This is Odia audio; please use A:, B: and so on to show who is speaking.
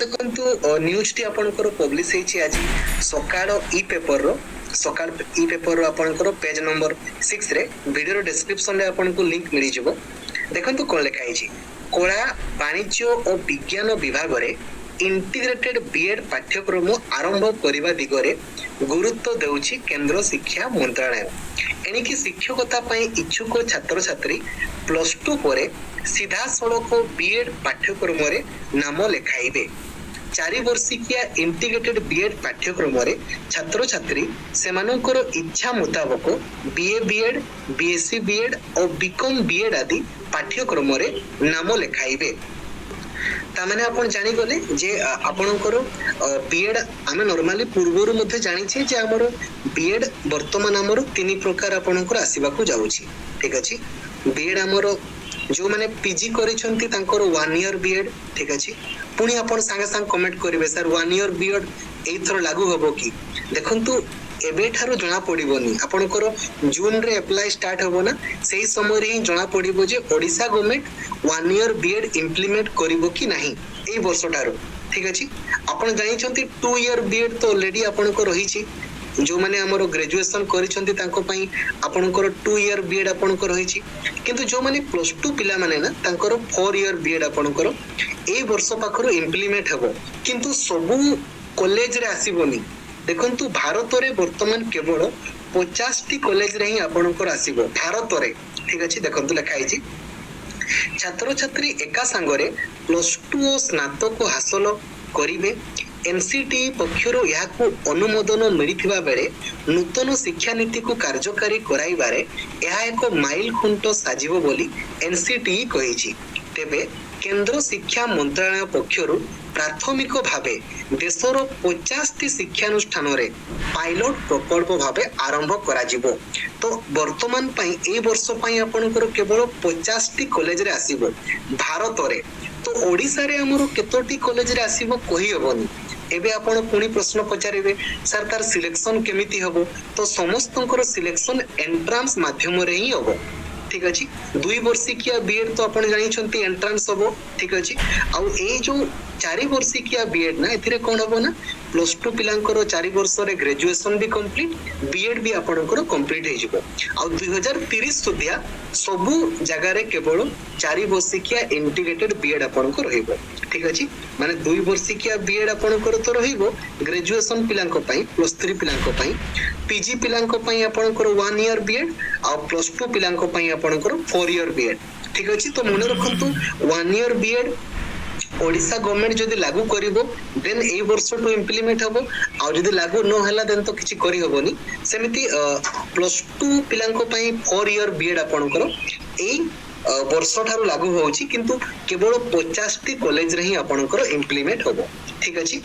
A: ଦେଖନ୍ତୁ, ନ୍ୟୁଜଟି ଆପଣଙ୍କର ପବ୍ଲିଶ ହେଇଛି ଆଜି ସକାଳ ଇ ପେପରର। ସକାଳ ଇ ପେପରର ଆପଣଙ୍କର ପେଜ ନମ୍ବର 6ରେ। ଭିଡ଼ିଓର ଡେସ୍କ୍ରିପସନରେ ଆପଣଙ୍କୁ ଲିଙ୍କ ମିଳିଯିବ। ଦେଖନ୍ତୁ କଣ ଲେଖା ହେଇଛି। କଳା, ବାଣିଜ୍ୟ ଓ ବିଜ୍ଞାନ ବିଭାଗରେ ଇଣ୍ଟିଗ୍ରେଟେଡ ବିଏଡ୍ ପାଠ୍ୟକ୍ରମ ଆରମ୍ଭ କରିବା ଦିଗରେ ଗୁରୁତ୍ୱ ଦେଉଛି କେନ୍ଦ୍ର ଶିକ୍ଷା ମନ୍ତ୍ରଣାଳୟ। ଏଣିକି ଶିକ୍ଷକତା ପାଇଁ ଇଚ୍ଛୁକ ଛାତ୍ରଛାତ୍ରୀ ପ୍ଲସ ଟୁ ପରେ ସିଧାସଳଖ ବିଏଡ୍ ପାଠ୍ୟକ୍ରମରେ ନାମ ଲେଖାଇବେ। 4 ବର୍ଷିକିଆ ଇଣ୍ଟିଗ୍ରେଟେଡ ବିଏଡ୍ ପାଠ୍ୟକ୍ରମରେ ଛାତ୍ରଛାତ୍ରୀ ସେମାନଙ୍କର ଇଚ୍ଛା ମୁତାବକ ବିଏ ବିଏଡ୍, ବିଏସସି ବିଏଡ୍ ଓ ବିକମ୍ ବିଏଡ୍ ଆଦି ପାଠ୍ୟକ୍ରମରେ ନାମ ଲେଖାଇବେ। ତାମାନେ ଆପଣ ଜାଣିଗଲେ ଯେ ଆପଣଙ୍କର ବିଏଡ୍, ଆମେ ନର୍ମାଲି ପୂର୍ବରୁ ମଧ୍ୟ ଜାଣିଛେ ଯେ ଆମର ବିଏଡ୍ ବର୍ତ୍ତମାନ ଆମର ତିନି ପ୍ରକାର ଆପଣଙ୍କର ଆସିବାକୁ ଯାଉଛି। ଠିକ ଅଛି। ବିଏଡ୍ ଆମର ଯୋଉମାନେ ପିଜି କରିଛନ୍ତି, ତାଙ୍କର ୱାନ୍ ଇୟର ବିଏଡ୍। ଠିକ ଅଛି। ପୁଣି ଆପଣ ସାଙ୍ଗେ ସାଙ୍ଗେ କମେଣ୍ଟ କରିବେ, "ସାର୍, ୱାନ୍ ଇୟର ବିଏଡ୍ ଏଇଥର ଲାଗୁ ହବ କି?" ଦେଖନ୍ତୁ, ଏବେଠାରୁ ଜଣା ପଡିବନି। ଆପଣଙ୍କର ଜୁନରେ ଆପ୍ଲାଏ ଷ୍ଟାର୍ଟ ହବ ନା, ସେଇ ସମୟରେ ହିଁ ଜଣା ପଡିବ ଯେ Odisha government one year B Ed implement କରିବ କି ନାହିଁ ଏଇ ବର୍ଷ ଠାରୁ। ଠିକ ଅଛି। ଆପଣ ଜାଣିଛନ୍ତି, ଟୁ ଇୟର ବିଏଡ୍ ତ ଅଲରେଡି ଆପଣଙ୍କର ରହିଛି। ଯୋଉମାନେ ଆମର ଗ୍ରାଜୁଏସନ କରିଛନ୍ତି, ତାଙ୍କ ପାଇଁ ଆପଣଙ୍କର ଟୁ ଇୟର ବିଏଡ୍ ଆପଣଙ୍କର ରହିଛି। କିନ୍ତୁ ଯୋଉମାନେ ପ୍ଲସ ଟୁ ପିଲାମାନେ ନା, ତାଙ୍କର ଫୋର ଇୟର ବିଏଡ୍ ଆପଣଙ୍କର ଏଇ ବର୍ଷ ପାଖରୁ ଇମ୍ପ୍ଲିମେଣ୍ଟ ହେବ, କିନ୍ତୁ ସବୁ କଲେଜରେ ଆସିବନି। ଦେଖନ୍ତୁ, ଭାରତରେ ବର୍ତ୍ତମାନ କେବଳ 50ଟି କଲେଜରେ ହିଁ ଆପଣଙ୍କର ଆସିବ ଭାରତରେ। ଠିକ ଅଛି। ଦେଖନ୍ତୁ, ଲେଖା ହେଇଛି, ଛାତ୍ରଛାତ୍ରୀ ଏକା ସାଙ୍ଗରେ ପ୍ଲସ ଟୁ ଓ ସ୍ନାତକ ହାସଲ କରିବେ। ଏନସିଟିଇ ପକ୍ଷରୁ ଏହାକୁ ଅନୁମୋଦନ ମିଳିଥିବା ବେଳେ ନୂତନ ଶିକ୍ଷାନୀତିକୁ କାର୍ଯ୍ୟକାରୀ କରାଇବାରେ ଏହା ଏକ ମାଇଲ ଖୁଣ୍ଟ ସାଜିବ ବୋଲି ଏନସିଟିଇ କହିଛି। ତେବେ କେନ୍ଦ୍ର ଶିକ୍ଷା ମନ୍ତ୍ରଣାଳୟ ପକ୍ଷରୁ ପ୍ରାଥମିକ ଭାବେ ଦେଶର 50ଟି ଶିକ୍ଷାନୁଷ୍ଠାନରେ ପାଇଲଟ ପ୍ରକଳ୍ପ ଭାବେ ଆରମ୍ଭ କରାଯିବ। ତ ବର୍ତ୍ତମାନ ପାଇଁ, ଏଇ ବର୍ଷ ପାଇଁ ଆପଣଙ୍କର କେବଳ 50ଟି କଲେଜରେ ଆସିବ ଭାରତରେ। ତ ଓଡ଼ିଶାରେ ଆମର କେତୋଟି କଲେଜରେ ଆସିବ କହିହବନି। ଏବେ ଆପଣ ପୁଣି ପ୍ରଶ୍ନ ପଚାରିବେ, "ସାର୍, ତାର ସିଲେକ୍ସନ କେମିତି ହବ?" ତ ସମସ୍ତଙ୍କର ସିଲେକ୍ସନ ଏଣ୍ଟ୍ରାନ୍ସ ମାଧ୍ୟମରେ ହିଁ ହବ। ଠିକ ଅଛି। 2 ବର୍ଷିକିଆ ବିଏଡ୍ ତ ଆପଣ ଜାଣିଛନ୍ତି ଏଣ୍ଟ୍ରାନ୍ସ ହବ। ଠିକ ଅଛି। ଆଉ ଏଇ ଯୋଉ 4 ବର୍ଷିକିଆ ବିଏଡ୍ ନା, ଏଥିରେ କଣ ହବ ନା, ପ୍ଲସ ଟୁ ପିଲାଙ୍କର 4 ବର୍ଷରେ ଗ୍ରାଜୁଏସନ ବି କମ୍ପ୍ଲିଟ, ବିଏଡ୍ ବି ଆପଣଙ୍କର କମ୍ପ୍ଲିଟ ହେଇଯିବ। ଆଉ 2030 ସୁଦ୍ଧା ସବୁ ଜାଗାରେ କେବଳ 4 ବର୍ଷିକିଆ ଇଣ୍ଟିଗ୍ରେଟେଡ ବିଏଡ୍ ଆପଣଙ୍କର ରହିବ। ଠିକ ଅଛି। ମାନେ 2 ବର୍ଷିକିଆ ବିଏଡ୍ ଆପଣଙ୍କର ତ ରହିବ ଗ୍ରାଜୁଏସନ ପିଲାଙ୍କ ପାଇଁ, ପ୍ଲସ ଥ୍ରୀ ପିଲାଙ୍କ ପାଇଁ। ପିଜି ପିଲାଙ୍କ ପାଇଁ ଆପଣଙ୍କର ୱାନ୍ ଇୟର ବିଏଡ୍ ଆଉ ପ୍ଲସ ଟୁ ପିଲାଙ୍କ ପାଇଁ ଆପଣଙ୍କର ଫୋର ଇୟର ବିଏଡ୍। ଠିକ ଅଛି। ତ ମନେ ରଖନ୍ତୁ, one year B Ed Odisha government ଯଦି ଲାଗୁ କରିବ, ଦେନ୍ ଏଇ ବର୍ଷଠୁ ଇମ୍ପ୍ଲିମେଣ୍ଟ ହବ। ଆଉ ଯଦି ଲାଗୁ ନ ହେଲା, ଦେନ୍ ତ କିଛି କରିହବନି। ସେମିତି ପ୍ଲସ ଟୁ ପିଲାଙ୍କ ପାଇଁ ଫୋର ଇୟର ବିଏଡ୍ ଆପଣଙ୍କର ଏଇ ବର୍ଷ ଠାରୁ ଲାଗୁ ହଉଛି, କିନ୍ତୁ କେବଳ 50ଟି କଲେଜରେ ହିଁ ଆପଣଙ୍କର ଇମ୍ପ୍ଲିମେଣ୍ଟ ହବ। ଠିକ ଅଛି।